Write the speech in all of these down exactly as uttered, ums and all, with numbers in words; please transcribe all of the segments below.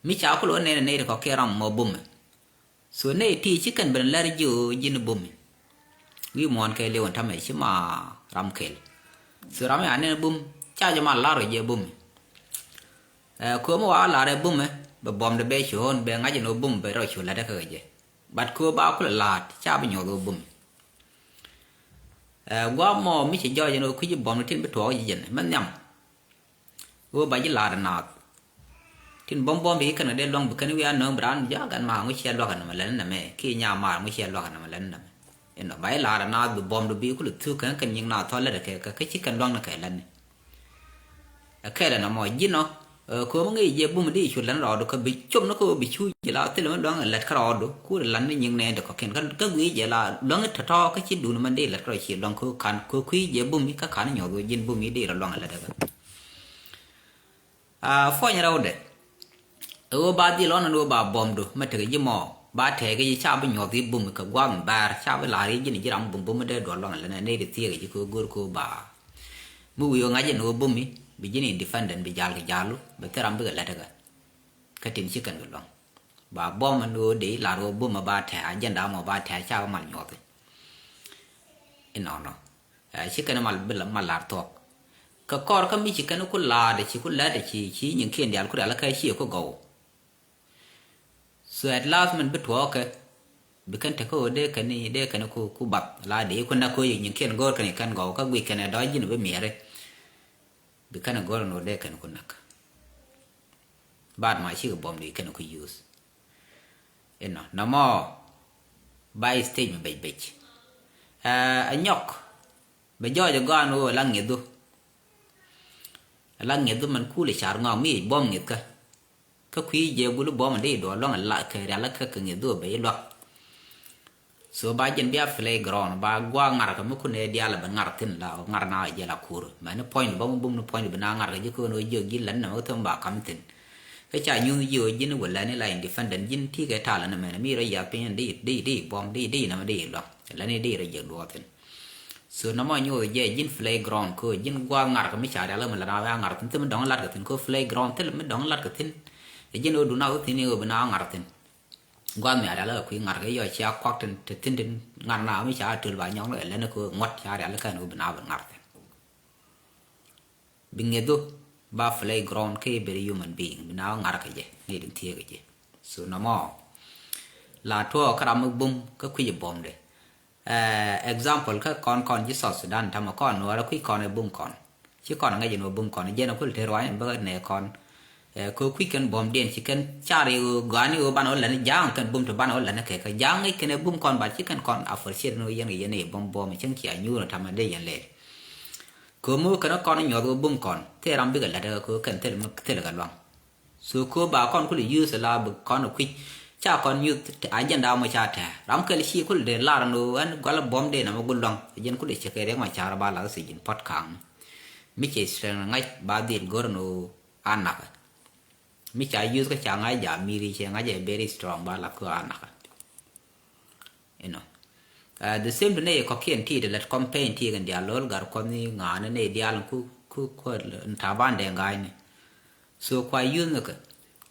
Mi ca kulɛ wä nɛn nɛy ti kɔ̱kiɛn ram mɔ bumɛ. So nɛy ti ci kɛn ben lɛr ji̱ ɣöö ji̱n bumɛ. Wi̱i̱ muɔ̱ɔ̱n kɛɛliw ɛn täämɛ ci ma ram kɛl. So ram ya nɛn bum ca jɛ ma lar ɣöö jɛ bumɛ. Ɛ, köömi wa lar ɛ bumɛ bɛ bɔmdɛ bɛ ci ɣöön bɛ ŋa̱c ɛn ɣöö bumɛ bɛ rɔ cu la̱t ɛ kä kɛ jɛ. But köö ba kulɛ la̱a̱t ca bi nyuɔth ɣöö bumɛ. Ɛ, gua̱a̱p mɔ mi ci jɔɔc ɛn ɣöö kui̱ci bɔmdɛ tin bi tuɔɔk ji̱ jɛn mɛ nhiam. Ɣöö ba ji̱ la̱a̱t ɛ naath. Tin buɔ̱m buɔ̱m bi kɛn kɛ dee lua̱ŋ bi kɛn wi̱i̱ a nööŋ bi raan ja̱a̱k ɛn ma ŋuciɛ lua̱k ɛn nɛmɛ lɛn nɛmɛ kiɛ nyaamaar ŋuciɛ lua̱k ɛn nɛmɛ lɛn nɛmɛ. Inɔ ba ji̱ la̱a̱t ɛ naath bi buɔ̱mdu bi kulɛ thuk kɛn kɛn nyiŋ naath thɔl lät ɛ kɛ kɛ kä ci kɛn lua̱ŋ ni kɛ lɛn ni. Ɛ kɛl ɛn ɛmɔ ji̱n ɔ, ɛ, köömi ŋi̱i̱c jɛ bum di cu lɛn rɔɔdu kä bi com ni kä ɣöö bi cu ji̱ la thilɛ mi lua̱ŋ ɛ lät kä rɔɔdu ku lɛn ni nyiŋ nɛɛn ti kɔ̱kiɛn kä kä gui̱i̱c jɛ la lua̱ŋ tɔ̱tɔ̱ kä ci duun mɛn di lät kä rɔ ci lua̱ŋ kä kan kä kui̱ jɛ bum i̱ kä kan nyuɔth ɣöö ji̱n bum i̱ di rɔ lua̱ŋ ɛ lät ɛ kä. A, puɔ̱ny rɛwdɛ. Ɛ ɣöö ba dhil ɣɔn ɛn ɣöö ba buɔ̱mdu mɛ tekɛ ji̱ mɔ ba tɛɛk ji̱ ca bi nyuɔth i̱ bum kɛ gua̱a̱th mi bɛ̈ɛ̈r ca bi la̱r i̱ ji̱n ji̱ ram bum bum mi dee duɔl lua̱ŋ lɛn ɛ nɛy ti thiek ji̱ kɛ ɣöö go̱r kɛ ɣöö ba. Mi wi̱i̱ ɣöö ŋa̱c ɛn ɣöö bum i̱ bi ji̱n independent bi ja̱l kɛ ja̱lu bɛ thil ram bikɛ lät ɛ kɛ. Kä tin ci kɛn kɛ lua̱ŋ ba buɔ̱m ɛn ɣöö dee i̱ la̱r ɣöö bum ɛ ba tɛɛk agenda mɔ ba tɛɛk ca bi mal nyuɔth i̱. Inɔnɔ. Ɛ, ci kɛn mal bi la mal lar thuɔk. Kɛ kɔr kä mi ci kɛn ku la̱a̱t ci ku lät ci ci nyiŋkiɛn diaal ku rial kä ci ku gɔw. So at last min bi tuɔɔkɛ bi kɛn tekä ɣöö dee kɛn dee kɛn ku ku bath la dee ku nak kä nyiŋkiɛn go̱o̱r kɛn kɛn gɔw kä guic kɛn ɛ dɔ̱c ji̱n bi miɛri. Bi kɛn go̱o̱r ɛn ɣöö dee kɛn ku nak. Baat ma cikɛ buɔ̱m di kɛn ku use. Inɔ nɔmɔ ba stage mi bec bec. Ɛ, ɛ nyɔk. Bɛ jɔɔc ɛ gɔaa ni ɣöö la ŋi̱dhu. La ŋi̱dhu mɛn kuul ɛ car ŋɔak mi yec buɔ̱m ŋi̱dhkä. Kä kui̱ jɛ gul buɔ̱m ɛ dee duɔl luaŋ ɛ la kɛ rial kä kɛ ŋi̱dhu ɛ bɛ i̱ luak. So ba jɛn bia play ground ba gua̱a̱k ŋa̱rkä mi kun ɛ diaal ɛ bɛ ŋa̱r thi̱n la ŋa̱r na ɛ jɛ la kur. Mɛn ni puɔ̱ny ni bä mi bum ni puɔ̱ny ni bi na ŋa̱rkä ji̱ köön ɣöö jiök ji̱ lɛn ni mɛ wä thäm ba ka̱m thi̱n. Kä ca nyuth ji̱ ɣöö ji̱n wä lɛn ni la independent ji̱n ti̱i̱ kɛ talä ni mɛn mi rɔ yath piny ɛn di di di buɔ̱m di di ni mɛ di luaŋ. Lɛn ni di rɔ jiök duɔɔk thi̱n. So nɔmɔ nyuuth jɛ ji̱n playground kä ji̱n gua̱a̱th ŋa̱rkä mi ca rial mi la na wee a ŋa̱r thi̱n thil mi dɔ̱ŋ lat kɛ thi̱n kä playground thil mi dɔ̱ŋ lat kɛ thi̱n. Ɛ ji̱n ɣöö dun a wä thi̱n i̱ ɣöö bi na wä ŋa̱r thi̱n. Gua̱a̱th mi a rial kä kui̱ ŋa̱rkä yɔ cia kuak thi̱n te thi̱n thi̱n ŋa̱r na mi ca töl ba nyɔk ni ɛ lɛn kä ŋuɔ̱t ca rial kä ɛn ɣöö bi na wä ŋa̱r thi̱n. Bi ŋi̱dhu ba playground kä i̱ beri human being bi na wä ŋa̱r kɛ jɛ ni din thiee kɛ jɛ. So nɔmɔ la tuɔɔk kä ram mi bum kä kui̱c buɔ̱mdɛ. Ɛ, example kä kɔn kɔn ji̱ South Sudan tamɛ kɔn nuɔrɛ kui̱ kɔn ɛ bum kɔn. Ci kɔn ŋäc ɛn wä bum kɔn jɛn ɛ kul te ruany bä nɛ kɔn. Ɛ, kɛ kui̱ kɛn buɔ̱mdiɛn ci kɛn car i̱ ɣöö gɔ̱a̱n i̱ ɣöö banɛ wä lɛn ja̱a̱ŋ kɛn bum ti banɛ wä lɛn kɛ kɛ ja̱a̱ŋ ŋäc kɛn ɛ bum kɔn bat ci kɛn kɔn appreciate ni ɣöö yɛn kɛ yɛn i̱ buɔ̱m buɔ̱m cäŋ cia nyuur ɛ tamɛ dee yɛn lɛl. Kɛ muk kɛn kɔn nyuɔth wä bum kɔn thil ram bikɛ lät kɛ kɛ kɛn thil mi thil kɛ luaŋ. So kɛ ba kɔn kulɛ use la bi kɔn kui̱c ca kɔn nyuth agenda mɔ ca tɛ̱̈ɛ̱̈ ram kɛl ci kulɛ dee lar ni ɣöö ɛn gualɛ buɔ̱m dee na mi gul luaŋ. Jɛn kulɛ cɛ kɛ riɛk ma car ba lath thi̱c ji̱n pɔt ka̱a̱ŋ. Mi cɛ strength ŋa̱c ba dhil go̱r ni ɣöö a nakä. Mi ca use kä ca ŋa̱c ja miri cɛ ŋa̱c ɛ very strong ba lath kɛ ɣöö a nakä. Inɔ. The same to nɛy kɔ̱kiɛn ti ti lät campaign ti kɛn diaal lo̱l gar kuɔth ni ŋa̱a̱n ni nɛy diaal ku ku ku taban dee ŋa̱a̱c ni. So kua use ni kɛ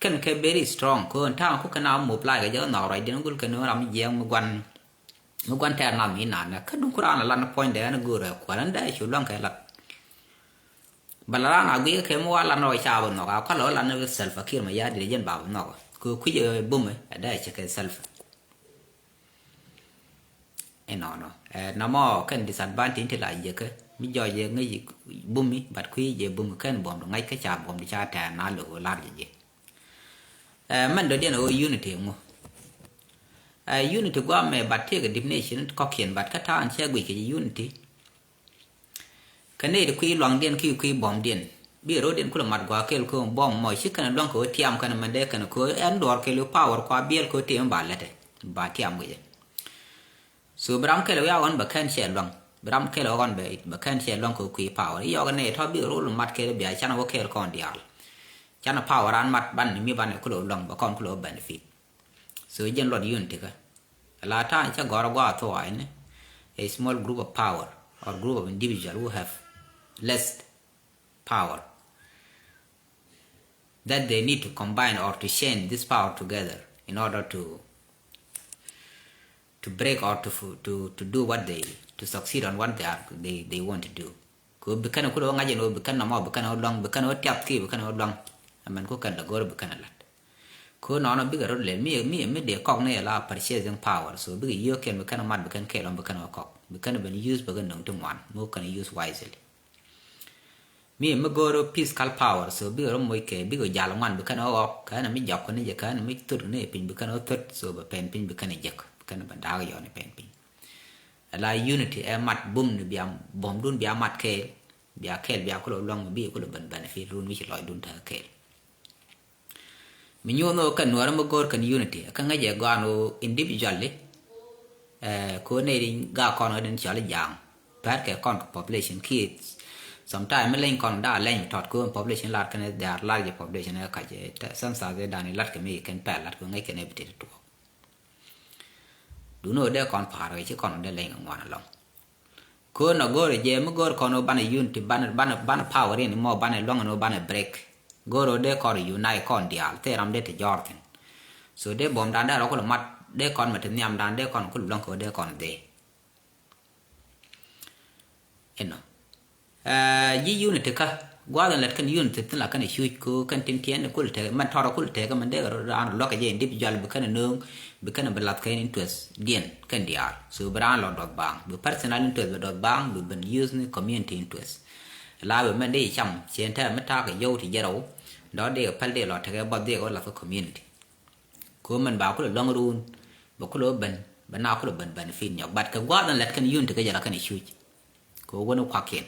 kɛn kɛ very strong kɛ ɣän ta̱a̱ŋ ku kɛn a mop lac kɛ jɛ kɛ nhɔk ruacdiɛn gul kɛn ram jiɛɛŋ mi guan mi guan tɛɛr nath mi naan nɛ kä duŋ ku raan a lat ni puɔ̱nydɛ ɛn go̱o̱r ɛ kual ɛn dee cu luaŋ kɛ lat. Bɛ la raan a guiy kɛ mi wa lat ni rɔ ca bɛ nhɔk a kual ɔ lat ni Salva Kiir Mayardit jɛn ba bɛ nhɔk kɛ kui̱c ɛ bumɛ ɛ dee cɛ kɛ Salva. Inɔnɔ ɛ namɔ kɛn disadvantage ti la jiäkä mi jɔɔc jɛ ŋäc bumi but kui̱ jɛ bumi kɛn buɔmdu ŋa̱c kä ca buɔmdu ca tɛɛr na lo̱k lar jɛ ji̱. Ɛ mɛn dɔ̱diɛn ɣöö unity ŋu. Ɛ unity guamɛ but tiɛkɛ definition kɔ̱kiɛn but kä ta̱a̱n cɛ guic kɛ jɛ unity. Kä nɛy ti kui̱ luaŋdiɛn ki kui̱ buɔ̱mdiɛn bi ro̱diɛn kulɛ mat gua̱a̱k kɛl kööm buɔ̱m mɔ ci kɛn luaŋ kɛ ɣöö tiam kɛn mɛn dee kɛn kɛ ɣöö ɛn duɔ̱ɔ̱r kɛl ɣöö power kua biɛl kɛ ɣöö tiam ba lɛtɛ ba tiam kɛ jɛ. So bi ram kɛl ɣöö ya ɣɔn bɛ kɛn cɛ luaŋ bi ram kɛl ɣɔn bɛ bɛ kɛn cɛ luaŋ kɛ ɣöö kui̱ power i̱ yɔk nɛy tɔ̱ bi rol mat kɛl bia canɛ wä kɛl kɔn diaal. Canɛ power an mat ban mi banɛ kulɛ luaŋ bɛ kɔn kulɛ benefit. So jɛn luɔt unity kä. La ta̱a̱ cä gɔ̱r a gua̱a̱ thuɔɔc ni a small group of power or group of individual who have less power. that they need to combine or to chain this power together in order to to break or to fu- to to do what they to succeed on what they are they they want to do. Ko bi kɛn ku lo ŋa̱c ni bi kɛn nɔmɔ bi kɛn luaŋ bi kɛn tiap ki bi kɛn luaŋ. Amen ku kɛn la gor bi kɛn lat. Ko nɔnɔ bikɛ rot lel mi mi mi de kɔk ni la purchasing power, so bikɛ yio kɛn bi kɛn mat bi kɛn kɛl ɔn bi kɛn kɔk bi kɛn ben use bi kɛn nöŋ ti ŋuan mi kɛn use wisely. Mi mi go̱o̱r physical power, so bikɛ rɔ moc kɛ bikɛ jal ŋuan bi kɛn ɣɔk kɛn mi jɔk ni jɛ kɛn mi thot ni piny bi kɛn ɣɔ thot, so bɛ pɛn piny bi kɛn jek bi kɛn bɛ da̱a̱k yɔn pɛn piny. Ala unity ɛ mat bum ni bia bom dun bia mat kɛɛl, bia kɛɛl bia kulɔ luɔŋ bi kulɔ ben benefit run mi ci lɔc dun te kɛɛl. Mi nyuɔn ɣöö kɛn nuäärä mi go̱o̱r kɛn unity kä ŋäcɛ gɔaan ɣöö individually. Ɛ ko nɛy ri gak kɔn ɣä den cɔl i̱ ja̱a̱ŋ pɛr kɛ kɔn kɛ population kids. Sometime mi leny kɔn da̱a̱ leny tɔt ko population lar kɛn they are large population ɛ kac ɛ census ɛ dan ilat kɛ mi kɛn pɛr lat ko ŋäc kɛn ɛ bi tet tuɔɔk. Duni ɣöö dee kɔn pa̱a̱r ɣä ci kɔn ɣä dee leny kɛ ŋuan alɔŋ. Köön a go̱o̱rɛ jɛ mi go̱o̱r kɔn ɣöö banɛ unity banɛ banɛ banɛ power in mɔ banɛ luäŋ ni ɣöö banɛ break. Go̱o̱r ɣöö dee kɔn unite kɔn diaal thil ram dee ti jɔɔr thi̱n. So dee buɔ̱mdan dee rɔ kulɛ mat dee kɔn mɛ ti nhiamdan dee kɔn kulɛ luäŋ kɛ ɣöö dee kɔn dhee. Inɔ. Ji̱ unity kä gua̱a̱th in lät kɛn unity thi̱n la kɛn cuc ko kɛn tin tiɛn kul tek mɛn tɔrɔ kul tek mɛn dee raan luäk kɛ jɛ individual bi kɛn nööŋ bi kɛn bi lath kɛn interest diɛn kɛn diaal. So bi raan lɔ duɔth baaŋ bi personal interest bi duɔth baaŋ bi ben use ni community interest. La bi mɛn dee cam ciɛn tɛm mi ta̱a̱ kɛ yɔw ti jɛ rɛw dɔ̱ dee kɛ päl dee lɔ tekɛ bɔth dee kɛ wä lath kɛ community. Ko mɛn ba kulɛ luäŋ ruun bɛ kulɛ ben bɛ na kulɛ ben benefit nyɔk but kɛ gua̱a̱th in lät kɛn unity kä jɛ la kɛn cuc. Ko wä ni kuakiɛn.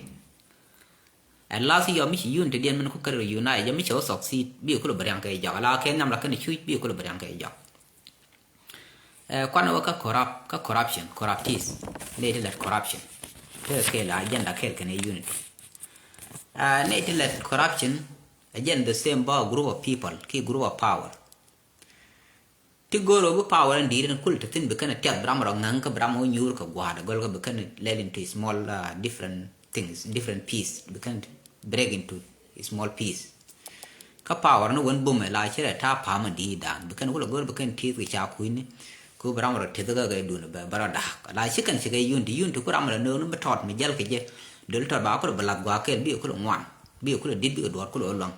At last yɔ mi ci unity diɛn mɛn ku kär unite yɔ mi cɛ wä succeed bi kulɛ bɛ riaŋ kɛ jɔk la kɛ nhiam la kɛn cuc bi kulɛ bɛ riaŋ kɛ jɔk. Ɛ kuan wä kä corrupt kä corruption corruptees. Nɛy ti lät corruption. Te kɛ la agenda kɛl kɛn unity. Nɛy ti lät corruption. Again the same ba group of people ki group of power. Ti go̱o̱r ɣöö bi power in di̱i̱t in kul te thi̱n bi kɛn tiath bi ram rɔ ŋäŋ kä bi ram wä nyuur kɛ gua̱a̱r dee gɔl kä bi kɛn lɛl into small different things different piece bi kɛn break into small piece. Kä power ni wen bum ɛ la ci rɛ ta̱a̱ pa̱a̱m in di̱i̱t da̱a̱n bi kɛn kulɛ go̱o̱r bi kɛn ti̱i̱th kɛ ca kui̱ni. Kä bi ram rɔ ti̱th kä kɛ duun bɛ bä rɔ da̱a̱k la ci kɛn ci kɛ unity unity ku ram rɔ nööŋ ni mi tɔt mi jäl kɛ jɛ. Döl tɔt ba kulɛ bi lath gua̱a̱k kɛl bikɛ kulɛ ŋuan bikɛ kulɛ di̱t bikɛ duɔ̱ɔ̱r kulɛ wä luäŋ.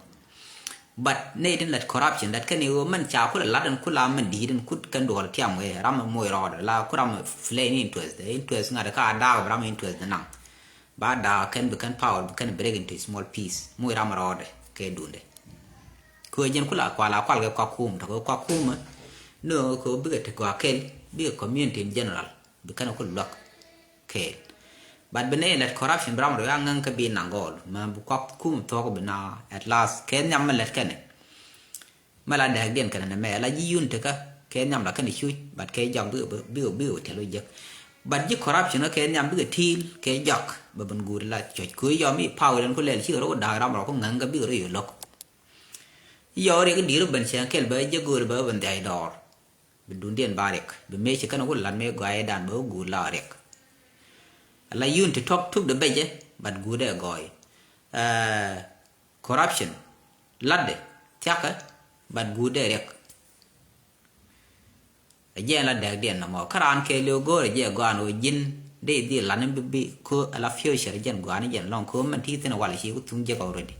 But nɛy tin lät corruption lät kɛn i̱ ɣöö mɛn ca kulɛ la̱t in kula mɛn di̱i̱t in kut kɛn duɔl tiam wee ram moc rɔɔdɛ la ku ram play ni interest interest ŋa̱t ka a daak bi ram interest naŋ. Ba daak kɛn bi kɛn power bi kɛn break into small piece moc ram rɔɔdɛ kɛ duundɛ. Kɛ ɣöö jɛn kula kual a kual kɛ kɔak kum tɔk kɛ kɔak kum. Ni ɣöö kɛ ɣöö bikɛ ti kɔak kɛl bikɛ community in general bi kɛn ku luäk kɛɛl. But bi nɛy lät corruption bi ram rɔ ya ŋäŋ kä bi naŋ gɔɔl mɛ bi kuak kum thuɔk bi na at last kɛ nhiam mɛ lät kɛnɛ. Mɛ la dɛɛk diɛn kɛnɛ nɛ mɛ la ji̱ yun tekä kɛ nhiam la kɛnɛ cuc but kɛ jɔk bikɛ bikɛ bikɛ tiɛl wä jek. But ji̱ corruption kɛ nhiam bikɛ ti̱i̱l kɛ jɔk bɛ ben guur la cuc kui̱ yɔm i̱ power in ku lɛl cikɛ rɔ wä da̱a̱k ram rɔ ku ŋäŋ kä bikɛ rɔ yo̱ lo̱k. Yɔw riɛk i̱ di̱i̱r ben cɛŋ kɛl bɛ jek go̱o̱r bɛ ben dhiac dɔɔr. Bi dundiɛn ba riɛk bi mëë ci kɛn wul lat mëë gɔaaɛ dan bɛ wä guur la riɛk. Ala yun ti tuɔk tuk de becɛ but guur dɛ gɔɔy. Corruption latdɛ thiakä but guur dɛ riɛk. A jiɛn la dɛk diɛn nɔmɔ kä raan kɛ liw go̱o̱r a jiɛ gɔaan wä ji̱n dee dhil lat ni bi bi ko ala future jiɛn gɔaan jiɛn lɔŋ ko mɛn ti thin wal ci ku thuŋ jek already.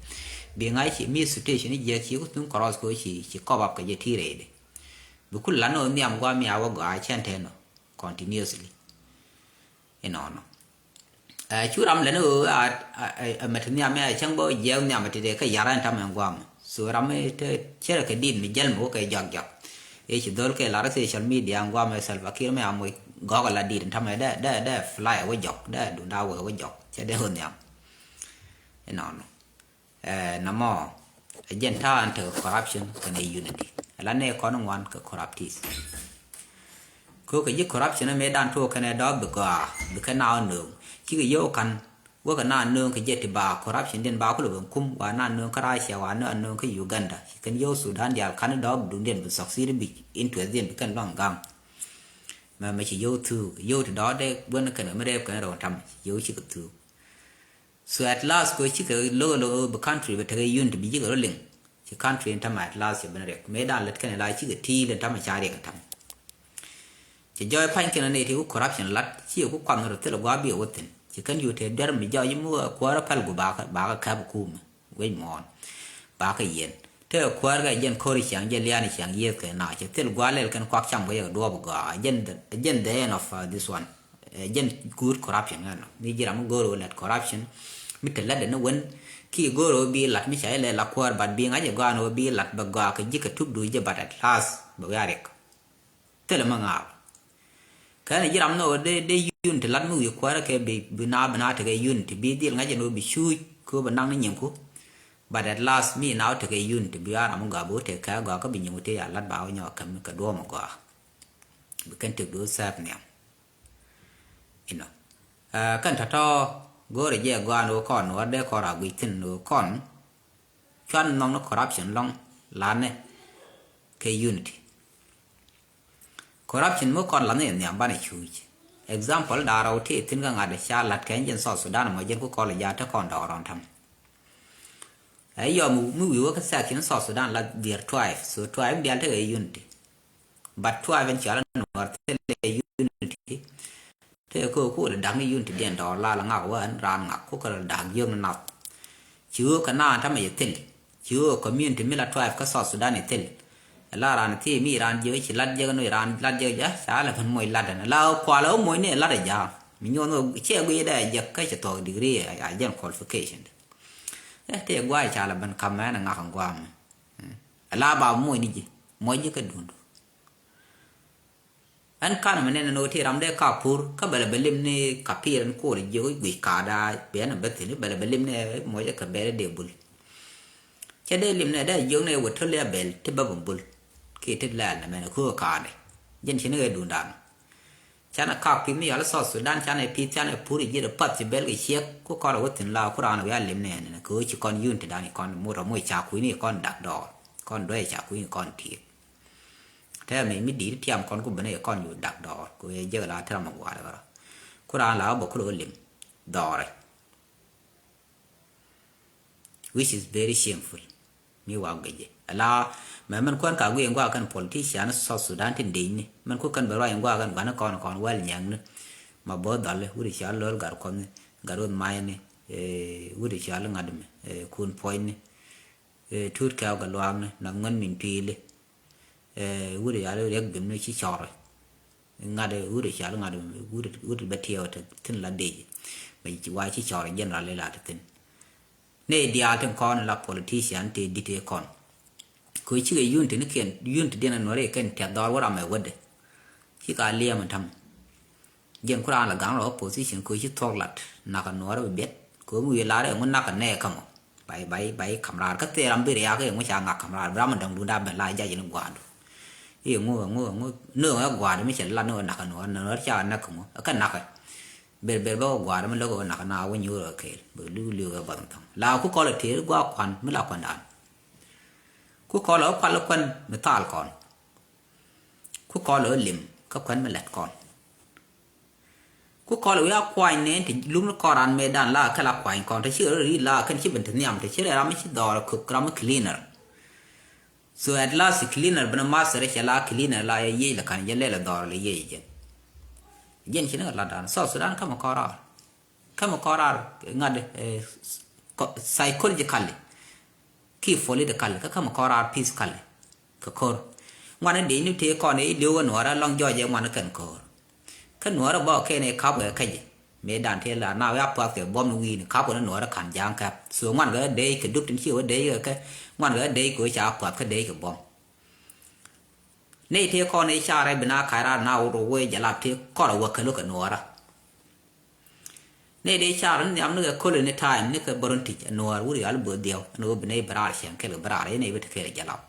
Bi ŋa̱c ci mi situation ni jiɛk ci ku thuŋ cross ko ci ci kɔp up kɛ jɛ ti rɛy de. Bi kul lan ɣöö nhiam gua̱a̱ mi a wä gɔaa cɛn tɛn ɔ continuously. Inɔnɔ. Ɛ cu ram lɛn ɣöö a mɛt nhiam ɛ cäŋ bä jiɛk nhiam ɛ ti dee kä yar ɛn tam ɛn guam. So ram ɛ te cɛrɛ kɛ dit mi jɛl mi wä kɛ jɔak jɔak. Ɛ ci dhol kɛ lar social media ɛn guam ɛ Salva Kiir mi a moc gɔk ɛ la dit ɛn tam ɛ dɛ dɛ dɛ fly ɛ wä jɔk dɛ dunda wä ɛ wä jɔk cɛ dee ɣöö nhiam. Inɔnɔ. Ɛ nɔmɔ ɛ jɛn ta̱a̱ ɛn tekɛ corruption kɛnɛ unity. Ɛ la nɛ kɔn ŋuan kɛ corruptees. Kö kɛ ji̱ corruption ɛ mëë dan tuɔɔk kɛnɛ dɔ̱ɔ̱k bi gɔaa bi kɛ na ɔ nööŋ cikɛ yio̱w ka̱n. Wä kɛ na nööŋ kɛ jɛ ti ba corruption diɛn ba kulɛ ben kum wa na nööŋ kä Russia wa na nööŋ kä Uganda ci kɛn yio̱w Sudan diaal ka̱n dɔ̱ɔ̱k dundiɛn bi succeed bi interest diɛn bi kɛn luaŋ ga̱ŋ. Mɛ mɛ ci yio̱w thuuk yio̱w ti dɔ̱ɔ̱k dee guän kɛn mi rɛɛp kɛn rɛw tam ci yio̱w cikɛ thuuk. So at last kɛ cikɛ lo̱k lo̱k bi country bɛ tekɛ unity bi jikɛ rɔ liŋ. Ci ci country in tämɛ at last cɛ ben riɛk. Mëë dan lät kɛn la cikɛ ti̱i̱l in tämɛ ca riɛk in tämɛ. Cɛ jɔɔy pa̱ny kɛn ni ti ku corruption lat, ci ku kuath ni rɔ thil gua̱a̱ bi wä thi̱n. Ci kɛn yu te duer mi jɔɔy mu kuäärä päl gu bakä, bakä käp kumɛ. Wec muɔ̱ɔ̱n. Bakä yɛn. Te kuäär kɛ jɛn ko̱ri ciaŋ, jɛ liani ciaŋ yieth kɛ na. Cɛ thil gua̱a̱ lɛl kɛn kuak cam kɛ yɛ duɔɔp gɔaa. Jɛn the, jɛn the end of, uh, this one. Eh, jɛn good corruption ɛnɔ. Mi ji̱ ram mi go̱o̱r wä lɛt corruption. Mi te lat dɛ ni wen. Ki go̱o̱r wä bi lat mi ca ilɛ la kuäär, but bi ŋa̱c ɛ gɔaa ni wä bi lat bɛ gɔaa kɛ ji̱ kɛ tup du jɛ, but at last bɛ wiaa riɛk. Thilɛ mi ŋa̱a̱k. Kɛn ji̱ ram ni wä dee, dee unity lat mi wi̱i̱ kuäärä kɛ bi, bi na, bi na tekɛ unity. Bi dhil ŋa̱c ɛn wä bi cuuc, kɛ wä bi naŋ ni nyiŋku. But at last, mi na wä tekɛ unity, bi a ram mi gɔaa, bi wä tekɛ gɔaa, kä bi nyiŋku tëë ya lat ba wä nyɔk kɛm kɛ duɔ̱ɔ̱m gɔaa. Bi kɛn tek duɔ̱ɔ̱r sɛp nhiam. Inɔ. Eh, kɛn tɔ̱tɔ̱, go̱o̱rɛ jɛ gɔaa ni wä kɔn, wä dee kɔn ra guic thi̱n ni wä kɔn. Cuan nhɔk ni corruption lɔŋ lanɛ kɛ unity. Corruption mi kɔn la̱th ni nhiam banɛ cuuc. Example da̱ŋ rɛw ti thi̱n kä ŋa̱t ca la̱t kɛ jɛn South Sudan mɔ jɛn ku kɔl jaat te kɔn dɔɔr rɔn ta̱m. Ɛ yɔm mi wi̱i̱ wä kä section South Sudan la dhier tribe. So tribe diaal tekɛ unity. But tribe in cɔal Nuɔr thilɛ unity. Tëë kä ku lɛ da̱k ni unity diɛn dɔɔr la lɛ ŋak wä ɛn raan ŋak ku kɛ lɛ da̱k jiök ni nath. Ci ɣöö kɛ naan tamɛ jɛ thil. Ci ɣöö community mi la tribe kä South Sudan i̱ thil. Ɛ la raan thiee mi raan jiök ci lat jiök ni raan lat jiök jɛ ca lɛ pän moc lat ɛn la kualɛ wä moc ni lat ɛ ja̱a̱. Mi nyuɔn wä ciɛ guiy dɛ jɛ kä cɛ thuɔk degree a jɛn qualification. Ɛ tëë guay ca lɛ ben kam mɛn ɛ ŋak ɛn guam. Ɛ la ba moc ni ji̱ moc ji̱ kä duundu. Ɛn kan mɛ nɛn ni wä ti ram dee ka pur kä bɛlɛ bɛ lim ni ka pir ɛn kuɔl jiök guic ka daa bɛ ɛn bɛ thil bɛlɛ bɛ lim ni mɔcɛ kɛ bɛlɛ dee bul. Cɛ dee lim ni dee jiök ni wä töl ya bɛl ti bä bä bul. Ki ti lɛl ni mɛn ku kaadɛ jɛn ci ni ɣɛ duundan. Canɛ kak pith mi yɔal South Sudan canɛ pith canɛ pur ji̱ rɛ path ci bɛl kɛ ciek ku kɔn rɛ wä thi̱n la ku raan wä ya lim ni ɛn ni kɛ wä ci kɔn yun ti dan kɔn mut rɛ muc ca kui̱ ni kɔn dak dɔɔr kɔn duec ca kui̱ ni kɔn tiek. Tɛmɛ mi di̱i̱t tiam kɔn ku ben ɛ kɔn yu dak dɔɔr ku ɛ jek la tɛmɛ gua̱a̱r kärɔ. Ku raan la bä ku rɔ lim dɔɔrɛ. Which is very shameful. Mi wa gɛcɛ ala mɛ mɛn kuɛn ka guiɛ ŋuak kɛn politician South Sudan tin dec ni mɛn ku kɛn bɛ ruac ŋuak kɛn gua̱n kɔn kɔn wɛl nyɛŋ ni. Ma bo̱o̱th dhɔli wut i̱ ca lo̱l gar kɔn ni gar wut mac ni. Wut i̱ ca li ŋa̱t mi kun puɔ̱ny ni. Tuut kɛɛk kɛ luaak ni nath ŋuɛn min piili. Wut i̱ ca li riɛk bim ni ci cɔri. Ŋa̱t wut i̱ ca li ŋa̱t wut bɛ tiɛɛw te thi̱n la dec. Bɛ wa ci cɔri general ila te thi̱n. Ni diaal tin kɔn la politician te di̱t kɔn. Kɛ cikɛ unity ni kiɛn unity diɛn a nuɔri kɛn tiɛth dhɔr wä ram ɛ wädɛ. Cika liɛm in tam. Jiɛn ku raan la gaŋ rɔ opposition kɛ ci thuɔk lat nak a nuɔr bi biɛt kɛ mi wi̱i̱ lar ɛŋu nak a nɛɛ kä mɔ. Bay bay bay kam raar kä thɛɛr ram bi riaak ɛŋu ca ŋak kam raar bi ram in dɔŋ dunda ben la jac in gua̱a̱du. Iŋu ɛŋu ɛŋu nööŋ ɛ gua̱a̱du mi cɛ lat ni wä nak a nuɔr nuɔr ca nak ɛŋu kä nak ɛ. Ber ber bä wä gua̱a̱du mi lok wä nak a na wä nyuur ɛ kɛɛl bɛ liu liu ɛ bath in thɔŋ la ku kɔl ɛ tëër gua̱a̱ kuan mi la kuan daan. Ku kɔl ɛ wä kual kuan mi thal kɔn. Ku kɔl ɛ lim kä kuɛn mi lɛt kɔn. Ku kɔl ɛ wi̱i̱ a kuany nɛn ti lum ni kɔn ran mëë dan la kɛ la kuany kɔn te ci rɔ ri la kɛn ci ben te nhiam te ci rɛ ram mi ci dhɔɔr ɛ kök ram mi cleaner. So at last cleaner ben a master cɛ la cleaner la yɛ yiec la kan jɛ lɛl ɛ dhɔɔr lɛ yiec jɛn. Jɛn ci ni kɛ la dan South Sudan kä mi kɔn rar. Kä mi kɔn rar ŋa̱t psychologically. Ki politically kä kä mi kɔn rar physically. Kɛ ko̱r ŋuan in dec ni tëë kɔn i̱ li̱w kä nuɔɔrä lɔŋ jɔɔc ɛ ŋuan in kɛn ko̱r. Kä nuɔɔrä bä kɛn i̱ kap kɛ käc mëë dan tëë la na wä a puath kɛ buɔm ni wi̱i̱ni kap kɛ ni nuɔɔrä ka̱n ja̱a̱ŋ kɛp so ŋuan kɛ dec kɛ dup tin ci wä dec kɛ kɛ ŋuan kɛ dec kɛ wä ca puath kä dec kɛ buɔm. Nɛy tëë kɔn i̱ carɛ bi na ka̱c raar na wä rɔ wee jalap tëë kɔn a wä kɛ lo̱k kɛ nuɔɔrä. Nɛy dee car ni nhiam ni kɛ köl ni time ni kɛ bä run tic ɛ nuɔɔr wut yal bo̱o̱th diɛw ɛn ɣöö bi nɛy bɛ raar cieŋ kɛl kɛ bä raar i̱ nɛy bä te kɛɛl ɛ jɛ lap.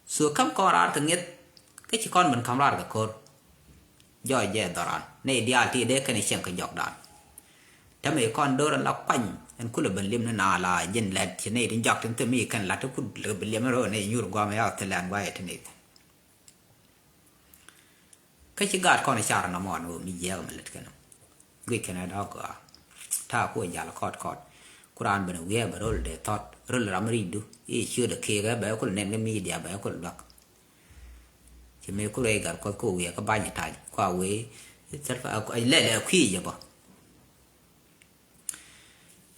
So käm kɔn raar kɛ ŋi̱eth kä ci kɔn ben ka̱m raar kɛ ko̱r. Jɔɔc jɛ dhɔran nɛy diaal ti dee kɛn i̱ cieŋ kɛ jɔkdan. Täämɛ i̱ kɔn do̱r ɛn la kuany ɛn kulɛ ben li̱em ni na la ji̱n lɛt ci nɛy tin jɔak tin thim i̱ kɛn la̱t ti kut lɛ ben li̱em ni ro̱o̱ nɛy nyuur guam ɛ yak thilɛ ɛn guayɛ ti nɛy. Kä ci gaat kɔn i̱ car nɔmɔ ɛn ɣöö mi jiɛɛk mi lät kɛn ɔ guic kɛn ɛ dɔ̱k gɔaa. Ta̱a̱ kuɔ jal kɔt kɔt. Ku raan ben wiee bɛ rol dee thɔt rol ram ridu i̱ ciöt ɛ kek ɛ bɛ kul nɛn kɛ media bɛ kul luak. Ci mëë ku rɛy gat Kuɔth ku wiee kä bany tac kua wee lɛlɛ kui̱ jɛ bɔ.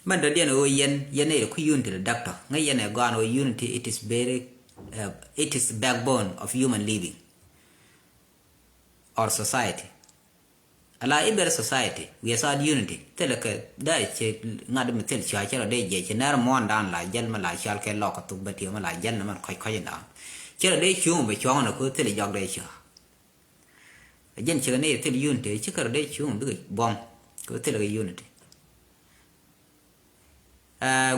Mɛn dɔ̱diɛn ɣöö yɛn yɛn ɛ ku unity de doctor ŋäc yɛn ɛ gɔaan ɣöö unity it is very uh, it is backbone of human living or society. Ala iber society without unity thilɛ kɛ dee ci ŋa̱t mi thil cua ci rɔ dee jiɛ ci nɛr muɔ̱ɔ̱n dan la jɛl mi la cual kɛ lɔk kɛ thuk bä tiɛ mi la jɛl ni mɛn kɔc kɔc in dan ci rɔ dee cuŋ bɛ cuɔ̱ŋ ni ku thil jɔk dee cua. Jɛn cikɛ ni thil unity cikɛ rɔ dee cuŋ bikɛ buɔ̱m ku thil kɛ unity.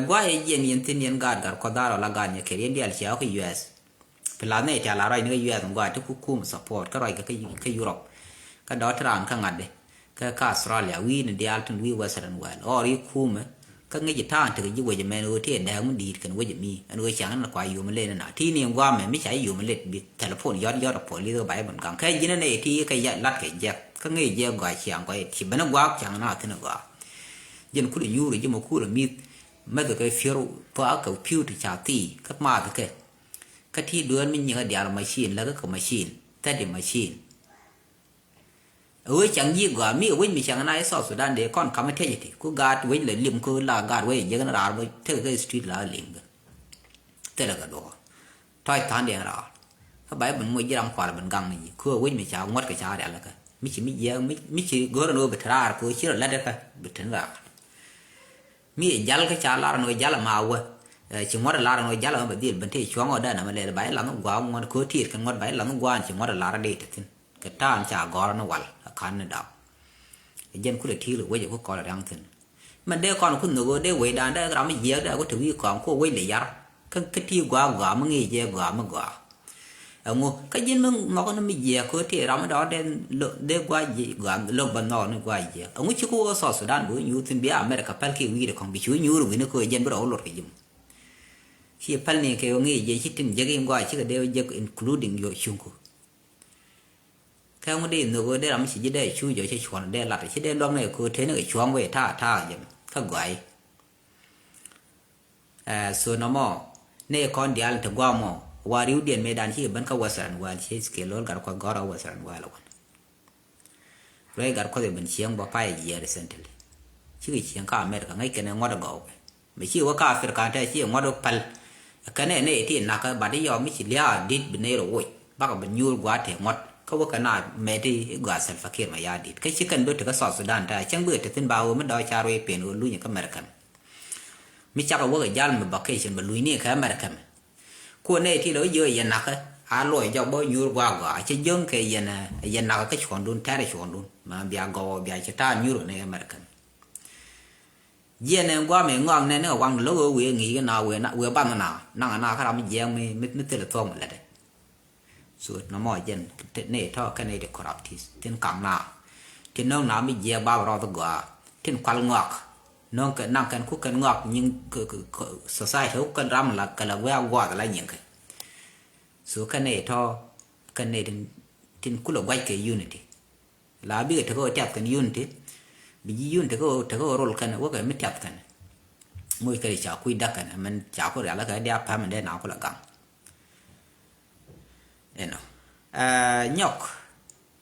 Guay jiɛn yɛn thin yɛn gaat gat Kuɔth da̱r ɔ la gaat nyɛ kɛr yɛn diaal cia kä U S. Pi lath ni tia la ruac ni kä U S guay ti ku kum support kä ruac kä kä Europe. Kä dɔ̱ ti raan kä ŋa̱t di kä kä Australia wi̱i̱ ni diaal tin wi̱i̱ Western world or yi kumɛ. Kä ŋi̱c ta̱a̱ŋ tekɛ ji̱ wecɛ mɛn ɣöö ti ɛ dääk mi di̱i̱t kɛn wecɛ mi ɛn ɣöö ca̱ŋ ni kua yom lɛ ni na ti ni guamɛ mi ca yom lɛ bi telephone yɔt yɔt ɔ police kä ba yɛ ben gaŋ kä ji̱n ni ti kä lat kɛ jɛk kä ŋi̱c jɛ gɔaa ciaŋ gɔaa ci ben gua̱a̱k ca̱ŋ na thin gɔaa. Jɛn kulɛ nyuur ji̱ mɔ kulɛ mi̱th. Mɛth kɛ piör thuaak kɛ pi̱w ti ca thii kä maath kɛ. Kä ti dueer mi nyiŋä diaal machine läkä kɛ machine thirty machine. Ɛ wee caŋ ji̱ gɔaa mi ɛ wec mi caŋ na i̱ South Sudan dee kɔn kamä tiecɛ ti ku gaat wec lɛ lim ku la gaat wec jiäk ni raar bä tekɛ kɛ street la lim kɛ. Thilɛ kɛ duɔ̱ɔ̱r. Tɔc tha̱a̱ŋdiɛn raar. Kä ba i̱ ben moc ji̱ ram kual ben gaŋ ni ji̱. Köö wec mi ca ŋuɔ̱t kɛ ca rial kä. Mi ci mi jiɛɛk mi, mi ci go̱r ni wä bi te raar köö ci rɔ lat kä bi te raar. Mi jal kä ca lar ni wä jal ma wä. Ci ŋuɔ̱t lar ni wä jal ma bɛ dhil ben te cuɔ̱ŋ wä dee na ma lɛl ba i̱ lath ni gua̱a̱k ŋuɔ̱t köö tiet kɛ ŋuɔ̱t ba i̱ lath ni gua̱a̱n ci ŋuɔ̱t lar dee te thi̱n. Kɛ ta̱a̱n ca gɔ̱r ni wal a ka̱n ni dap. Ɛ jɛn kulɛ ti̱i̱l wec ɛ ku kɔl riaŋ thi̱n. Mɛn dee kɔn ku nhök ɣöö dee wecdan dee ram mi jiɛɛk dee ku te wi̱i̱ kɔaŋ ku wec lɛ yar. Kä kä ti gɔaa gɔaa mi ŋi̱i̱c jɛ gɔaa mi gɔaa. Ɛŋu kä ji̱n mi nhɔk ni mi jiɛɛk kä ti ram mi dɔ̱ɔ̱k dee lo dee gɔaa jiɛɛk gɔaa lo̱k bä nhɔk ni gɔaa jiɛɛk. Ɛŋu ci ku wä South Sudan bi wä nyuur thi̱n bi America päl kiɛ wi̱i̱dɛ kɔŋ bi ci wä nyuur wi̱ni kä jɛn bi rɔ wä lot kɛ ji̱ mɔ. Ci päl ni kɛ wä ŋi̱i̱c jɛ ci tin jek in gɔaa cikɛ dee wä jek including yɔ cuŋku. Kɛ ŋu dee nhök ɣöö dee ram mi ci ji̱ dee cu jɔ̱ cɛ cuɔ̱n dee lat ci dee luäk ni kɛ köö teni kɛ cuɔ̱ŋ wee ta̱a̱ ta̱a̱ jɛ kä gɔ̱a̱c. Ɛ so nɔmɔ ni kɔn diaal ti gua̱a̱ mɔ wa ri̱wdiɛn mëëdan ci ben kä Western world ci kɛ lo̱l gat kuɔth gɔ̱r kä Western world wan. Ruɛy gat kuɔth ɛ ben cieŋ bä pay jiɛɛr recently. Cikɛ cieŋ kä America ŋäc kɛn ɛ ŋuɔ̱t ɛ gɔw kɛ. Mi ci wä kä Africa tɛ ci ŋuɔ̱t wä päl. Kɛnɛ nɛ ti nakä bat i̱ yɔ mi ci lia̱a̱ dit bi nɛy rɔ woc bakɛ bi nyuur gua̱a̱th tëë ŋuɔ̱t kä wä kɛ na mɛt i̱ gɔaa Salva Kiir Mayardit kä ci kɛn bä tekä South Sudan tɛ cäŋ bikɛ te thi̱n ba ɣöö mi dɔɔk ca ruëë pen ɣöö lunyɛ kä American. Mi cakɛ wä kɛ jal mi vacation bɛ lunyni kɛ American. Kuɔ nɛ ti lɛ wä jiö yɛ nakä a luɔc jɔk bä nyuur gua̱a̱k gɔaa cɛ jiöŋ kɛ yɛn yɛ nakä kä cuɔ̱ndun tɛ̈rɛ cuɔ̱ndun ma bia gɔw bia cɛ ta̱a̱ nyuur kɛ ni American. Jiɛn ɛn guam in ŋɔak nɛn ni kɛ waŋ lo̱k ɣöö wëë ŋi̱i̱c kɛ na wëë na wëë bath na naŋ na kä ram mi jiɛɛk mi mi mi thilɛ thuɔ̱k mi lätdɛ. So nɔmɔ jɛn ni tɔ̱ kɛn ni ti corruptis tin kaŋ na tin no̱o̱ŋ na mi jiɛɛk bap rɔth gɔaa tin kual ŋɔak no̱o̱ŋ kɛ naŋ kɛn ku kɛn ŋɔak nyiŋ kɛ kɛ kɛ society ku kɛn ram la kɛ la wëë a guath la nyiŋ kɛ. So kɛn ni tɔ̱ kɛn ni tin tin kulɛ guac kɛ unity. La bikɛ tekɛ wä tiath kɛn unity. Bi ji̱ unity tekɛ wä tekɛ wä rol kɛn wä kɛ mi tiath kɛn. Ŋuc kɛ ri ca kuc dak kɛn mɛn ca ku rial kɛ dia pam in dee na ku la gaŋ. Inɔ. Ɛ nyɔk.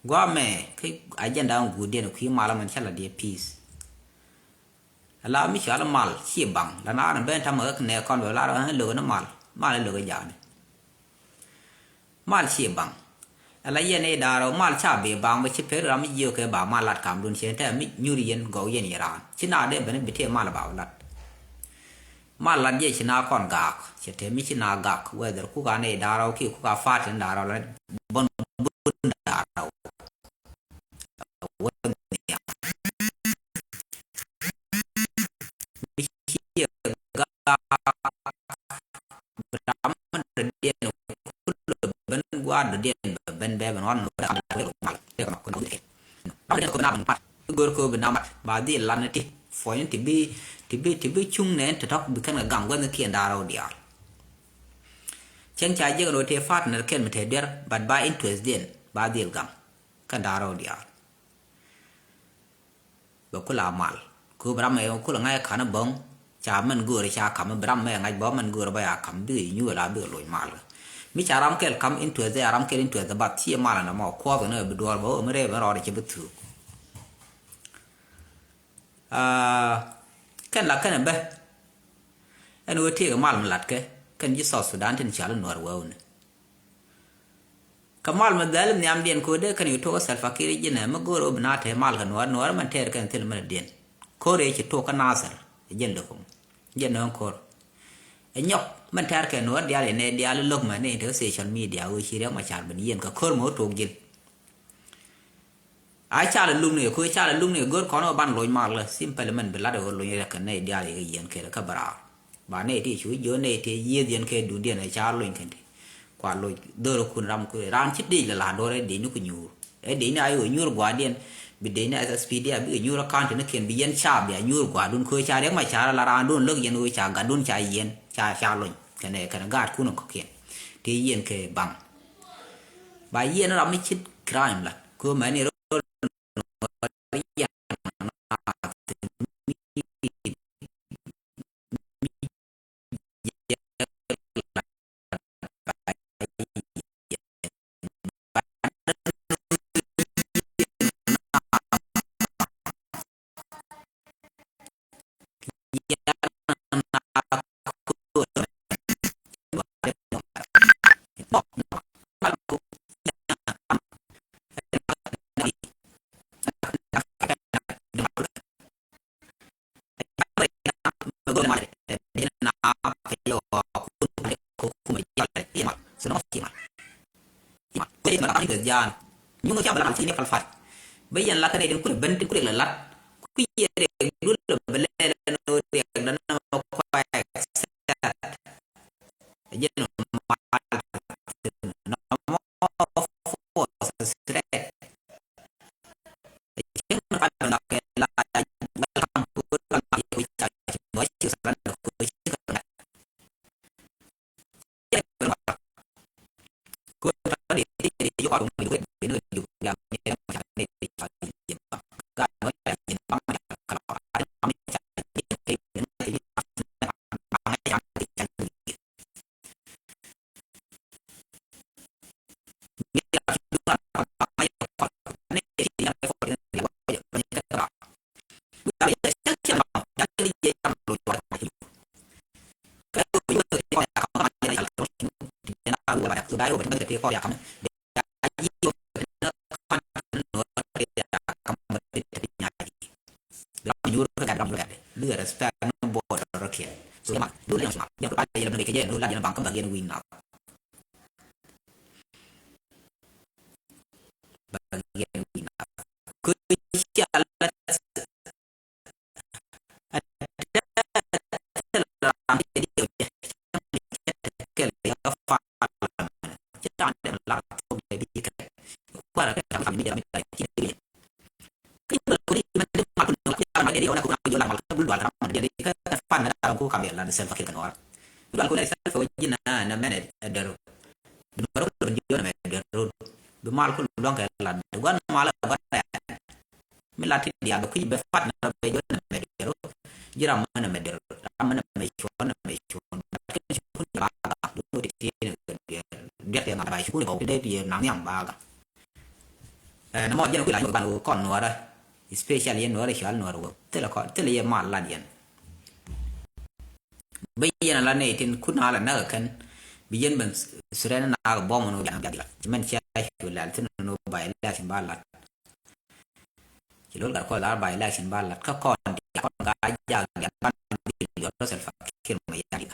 Guamɛ ki agenda in guut diɛn kui̱ mal mɛn ca la diɛ peace. Ala mi cɔal mal ci baŋ la naar ni ben tamɛ kä nɛ kɔn bɛ lar ɣän lök ni mal mal lök jaani. Mal ci baŋ. Ala yɛn i̱ da̱a̱r mal ca bi baŋ bɛ ci per ram mi jiök kɛ ba mal lat kam dun cien tɛ mi nyur yɛn gɔw yɛn yɛ raan ci na dee ben bi tëë mal ba lat. Mal lat jɛ ci na kɔn gak cɛ te mi ci na gak whether kuk an i̱ da̱a̱r ki kuk a fatin da̱a̱r la bun bun da̱a̱r. Gör kö bi na mat ba dhil lan ti puɔ̱ny ti bi ti bi ti bi cuŋ nɛn ti tɔk bi kɛn kɛ gam gua̱n kiɛn da̱a̱r rɔw diaal. Cäŋ ca jiäk ɛn ɣöö tëë partner kɛn mi te duer but ba interest diɛn ba dhil gam kɛn da̱a̱r rɔw diaal. Bɛ kula mal kööb ram ɛ kula ŋa̱c ka̱n ɛ bäŋ. Ca mɛn göörä ca ka̱m, bi ram mɛ ŋa̱c bä mɛn göörä bä ya ka̱m, bikɛ nyuur la bikɛ loc mal. Mi ca ram kɛl ka̱m interest, a ram kɛl interest, ba thiɛ mal na mɔ kuɔth ni bi duɔr bä mi rɛy mɛ rɔɔdɛ cɛ bi thuk. Aa, kɛn la kɛn bä. Ɛn ɣöö tëëkɛ mal mi latkɛ kɛn ji̱ South Sudan tin cal Nuɔr wewni. Kä mal mi dhɛl nhiamdiɛn kɛ ɣöö dee kɛn yu tuɔk kä Salva Kiir ji̱n ɛ mi go̱o̱r ɣöö bi na tɛɛ mal kɛ Nuɔr, Nuɔr mɛn tɛɛr kɛn thil mɛn diɛn. Ko̱r ëë ci tuɔk kä Nasir ɛ jɛn lɛ kum, jɛn nööŋ ko̱r. Ɛ nyɔk mɛn tɛɛr kɛ Nuɔr diaal, inɛ diaal ilo̱k mɛ ni tekɛ social media ɣöö ci Riɛk Macar ben yiɛn kɛ ko̱r mɛ wä tuɔk ji̱n. A cal luk ni, ku cal luk ni, go̱r kɔn ɔ ban loc mal, simple mɛn bi lat ɔ loc rɛk kɛ nɛy diaal yɛ kɛ yɛn kɛ rɛ kä bɛ raar. Ba nɛy ti cu jiö nɛy ti yieth yɛn kɛ dundiɛn ɛ ca loc kɛn ti. Kua loc dhör kun ram ku ran ci dec lɛ la dɔr ɛ dec ni ku nyuur. Ɛ dec ni a yɔ nyuur guadiɛn, bi dec ni S S P D a bi kɛ nyuur a county ni kɛn bi yɛn ca bia nyuur guadun ku ca Riɛk Macar la ran dun lök yɛn ɣöö ca gatdun ca yɛn ca ca loc kɛn ɛ kɛn gaat kun ɔ kɔkiɛn. Ti yɛn kɛ baŋ. Ba yɛn ram mi cit crime la ku mɛni rɔ Bä yɛn la kä nɛy tin kulɛ ben tin kulɛ lat. Kui̱ yɛ Riɛk dul lɛ bɛ lɛl ɛn ɣöö Riɛk däna mɛ kua accept. Ɛ jɛn mal nɔmɔ force threat. Ɛ jɛn mal nɔmɔ kɛ la welcome to welcome to. Respect no border kiɛ. So, yɛ ma, du lɛ nyɔŋ si ma, yɛ ma, yɛ la bɛ kɛ jɛ, du la yɛ na baŋ kä bɛ yɛ na wi̱i̱ na. Bɛ yɛ na wi̱i̱ na. Kö cia la Bi mal ku luɔ̱ŋ kɛ lat gua̱n mal ɛ gua̱n rɛɛt. Mi lat ti diaal bɛ kui̱c bɛ fat na bɛ jɔn na mɛ diɛɛr. Ji̱ ram mɛ na mɛ diɛɛr, ram mɛ na mɛ cuɔ̱n na mɛ cuɔ̱n. Bat kɛ cuɔ̱n ba gak duŋ ti ti ni kɛ diɛɛr. Diɛɛr kɛ ŋa̱t ba cuɔ̱n kɛ wä ti dee ti yɛ naŋ nhiam ba gak. Ɛ, nɔmɔ jɛn kui̱ la nyɔk ban wä kɔn nuɔrä. Especially yɛn nuɔrä cual nuɔrä wä. Thilɛ kɔn, thilɛ yɛ mal lat yɛn. Bi yɛn a la nɛy tin kun a la näk ɛ kɛn. Bi yɛn ben threaten na kɛ bom ni wä bian bian. Ci mɛn cia cu lɛl thin ni wä ba election ba lat. Ci lo̱l gat kɔn lar ba election ba lat kä kɔn diaal kɔn gaa jak diaal ban dhil jɔt Salva Kiir Mayardit.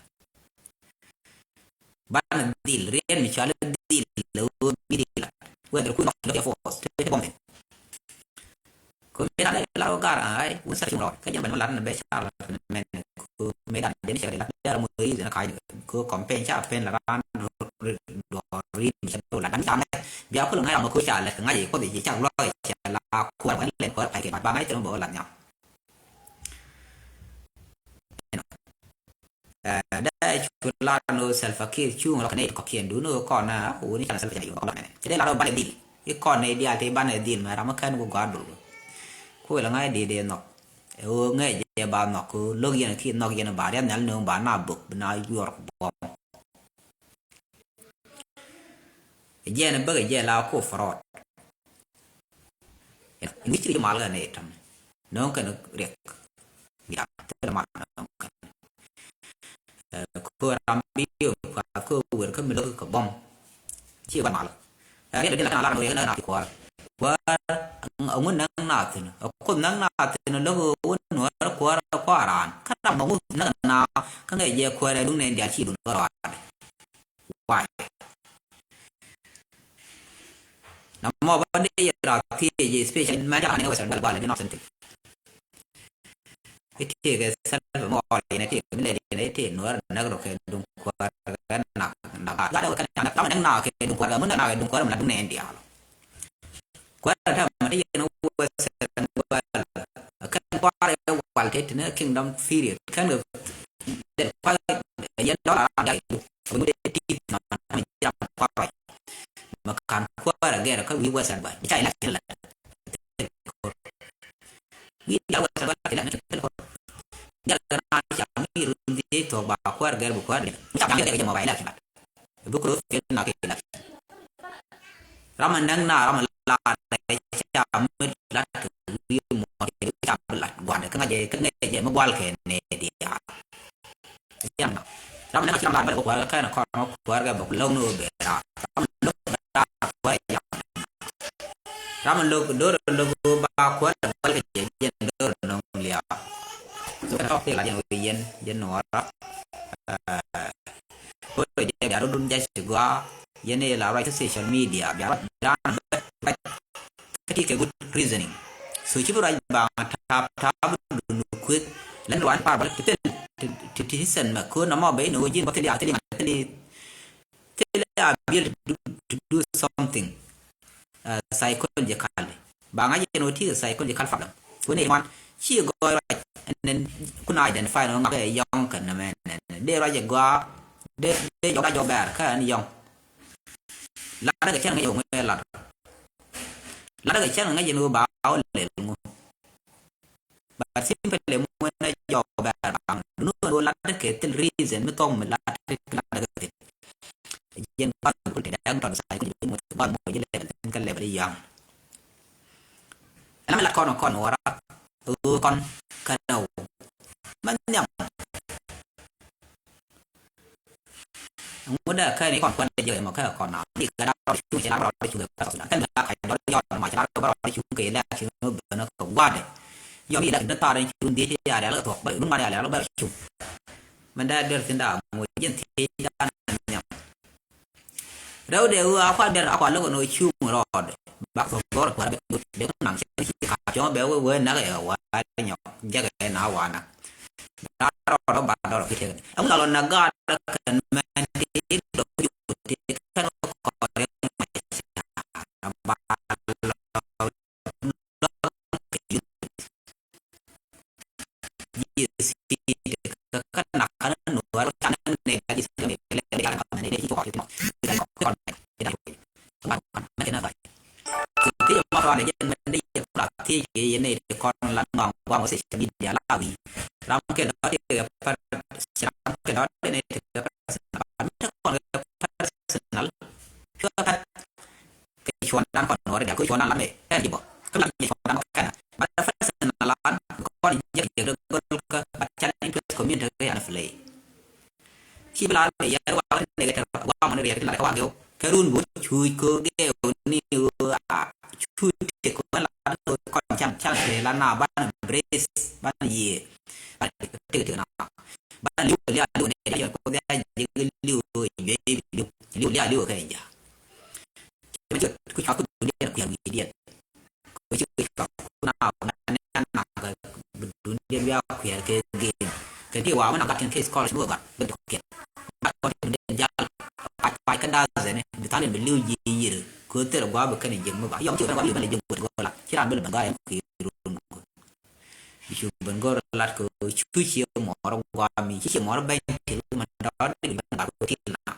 Ban dhil riɛn mi cual dhil lɛ wä bi dhil lat. Whether kun nɔk lɔ force te te bom thin. Ko mi lat lar gar ai wun sa cung rɔɔd kä jɛn ben ma lat na bɛ car lat mɛn ko mi lat den cɛ lat dar mo ri zina kaj ko campaign ca pen la ran dɔr ri mi ca do lat dan ca mɛ bia ko la ŋa̱c ram ko ca lɛ ŋa̱c ko de ca lɔ ca la kuar wɛn lɛn kuar pay kɛ ba ŋa̱c tɛn bä lat nyam. Ɛ, dee cu lar ni wä Salva Kiir cuŋ rɔ kɛ nɛy ti kɔ̱kiɛn duni wä kɔn na wuni can Salva Kiir na yun kɔn mɛnɛ. Cɛ dee lar wä banɛ dhil. I kɔn nɛy diaal ti banɛ dhil mɛ ram mi kɛn wä gɔaa dul wä. Kuɛ la ŋa̱c dee dee nhɔk. ɛ ɣöö ŋäc jɛ ba nhɔk, kä lo̱k yɛn ki nhɔk yɛn ba riath nhial ni ɣöö ba na bök bi na yuɔr kɛ buɔ̱m. Ɛ jɛn ɛ bäk ɛ jɛ la ko fraud. Ɛ wi̱c ci mal kɛ ni tam. Nöŋ kɛn riɛk. Bia thil mal nöŋ kɛn. Ɛ, kö ram bi yom kua kö wer kä mi lo̱k kɛ buɔ̱m. Ci wä mal. Ɛ, riɛk di la kɛn a lar nöŋ riɛk nöŋ na ti kuäär. Kuäär, ŋun näŋ na thin. Ɛ kuth näŋ na thin lo̱k wun nuɔr kuäär kuaran. Kä ram mɔ ŋuth näŋ na kä ŋäc jɛ kuäär ɛ duŋ nɛn diaal ci duŋ kärɔaad. Why? Na mɔ ba dee yɛ ra thiec, especially mɛ jala ni Western Bal Bal, you know something. It take a self more, you know, take a minute, you know, take nuɔr näk rɔ kɛ duŋ kuäär kɛ nak, nak, nak, nak, nak kɛ duŋ kuäär, mun nak kɛ duŋ kuäär, mun nak duŋ nɛn diaal. Kuäär täämɛ ti yɛn Western Bal Bal. Kɛn kuäär ɛ wal te ti ni kingdom period. Kɛn kɛ kuäär ɛ yɛn dɔla ran gai du. Ɛ ŋut ɛ ti na mi jam kuäär. Mɛ kan kuäär ɛ gɛr kä wi̱i̱ Western Bal. Ca ilak ti la. Wi̱i̱ diaal Western Bal ti la ni ti la. Diaal kɛ na ca mi run di tɔk ba kuäär gɛr bi kuäär di. Mi ca jam kɛ jɛ mɔ ba ilak ti la. Bi kuro fiel na kɛ lat. Ram a näk na ram a lat ca mi lat kɛ wi̱i̱ mɔ kɛ ca mi lat gua̱ndɛ kä ŋa̱cɛ kä ŋa̱cɛ mi gual kɛ nɛ diaal. Ram a näk ci ram lat bä kɛ kuäär kɛ kɛn kɔn kuäär kɛ bä lo̱k ni wä bɛ rat. Ram a lo̱k bɛ rat kuäär jam. Ram a lo̱k do̱r a lo̱k ba kuäär a gual kɛ jɛ jɛn do̱r a no̱ŋ lia̱a̱. So kɛ tɔk ti la jɛn wä yɛn jɛn nuɔra. Ɛ, Kore jɛ bia rɔ dun jac ti gɔaa, yɛn ɛ la ruac kä social media, bia rɔ dan bɛ ruac kä ti kɛ good reasoning. So ci bi ruac baŋ tap tap dun kuek, lɛn ruac par bal ti thil ti ti ti sen mɛ ko na mɔ bɛ in ɣöö ji̱n bɔ thil ya thil ya thil thil ya bil to do, to do something. Ɛ, psychologically. Ba ŋa̱c jɛ ni wä ti kɛ psychological problem. Wä ni ŋuan ci gɔɔy ruac ɛn kun identify ni wä ŋa̱k ɛ yɔŋ kɛ nɛmɛ nɛn dee ruac ɛ gɔaa dee dee jɔk a jɔk bɛɛr kä ɛn yɔŋ. Lat kɛ cɛn ŋäc ɛ wä ŋäc lat. Lat kɛ cɛn ŋäc jɛ ni wä ba wä lɛl ŋu. But simply muen a jɔk bɛ raŋ. Duni ɣän wä lat kɛ thil reason mi thɔk mi lat lat kɛ thil. Jɛn kuan kul te dɛŋ tɔt sa kul jɛ mut kuan mɔ jɛ level thin kä level yaŋ. Ɛn mi lat kɔn kɔn wä rak. Ɣöö kɔn kɛn ɛ wä. Mɛ nhiam. Ŋut dee kɛn ikɔn kuɛn dee jiɛk ɛmɔ kɛ kɔn na mi kɛ da̱r rɔɔd cuŋ cɛ da̱r rɔɔd cuŋ kɛ kɛ South Sudan kɛn bɛ la kac dɔr jɔɔr ma cɛ da̱r rɔɔd cuŋ kɛ ilɛk cuŋ bɛ nä kɛ gua̱dɛ. Yɔm ilɛk ni ta̱a̱r in cuŋ dhiec ya rial kɛ thuɔk bä nun ŋuan ya rial bä cuŋ. Mɛn dee der thin da̱a̱ ŋuc jɛn thiec da̱a̱n nhiam. Rɛw dee ɣöö a kua̱r der a kua̱r lä kɔn ɣöö cuŋ rɔɔd. Bak thuɔk gɔr kua̱r bɛ gut bɛ kun naŋ cɛ ci ka̱p cuɔ̱ŋ bɛ wee wee nak ɛ wa nyɔk jɛk ɛ na wa nak. Ba dɔr ba dɔr ki tek. Ɛŋu la lɔ na gaat kɛn mɛn ti dɔ̱ ti kɛn kɔrɛ ma ca ba lɔ. Ji̱ si ti kɛ kɛn na kɛn nuɔr kɛn ne ji̱ si kɛn ne ji̱ si kɛn ne ji̱ si kɛn ne ji̱ si kɛn ne Ti ma kɔn jɛ mɛn di yɛ kula ti yɛ yɛ ne ti kɔn la ŋɔŋ wa ŋɔ social media la wi. Ram kɛ dɔ ti kɛ pɛr ram kɛ dɔ ti ne ti kɛ personal. Mi ti kɔn kɛ personal. Kɛ pɛr kɛ cuɔn dan kɔn wɛrɛ dia kɛ cuɔn dan la mɛ kɛn ji̱ bɔ. Kɛ la mɛ cuɔn dan kɔn kɛn. Ba personal lan kɔn jɛ jɛ dɔ gɔl kɛ ba can interest community kɛ yan play. Ci bi lar bɛ yɛr wa ni gɛ tɛr wa mɔni riɛk ti lar kɛ wa gɛw kɛ run bu cuc kɛ gɛw ni a cuc ti kɛ wa la kɔn can can kɛ la na ban brace ban yie ban ti ti na ban liu liu liu ni ya yɔn ko ya jig liu liu liu liu liu kɛ ja. Ku ca ku dunia ku ya media. Ku ci ku ca ku na na na ka dunia ya ku ya ke game. Ke ti wa na ka tin ke scholarship ga be to ke. Ba ko tin de ja pa pa ka da ze ne bi tan bi liu ji yir. Ko ter gwa be kan je mu ba. Yom ci gwa liu ba le je ko la. Ci ran be ba ga ya ku run ko. Cu ben gör lat kɛ cu cie mɔr guam mi ci cie mɔr bɛny ti man dɔɔr ni ben gat wä ti na.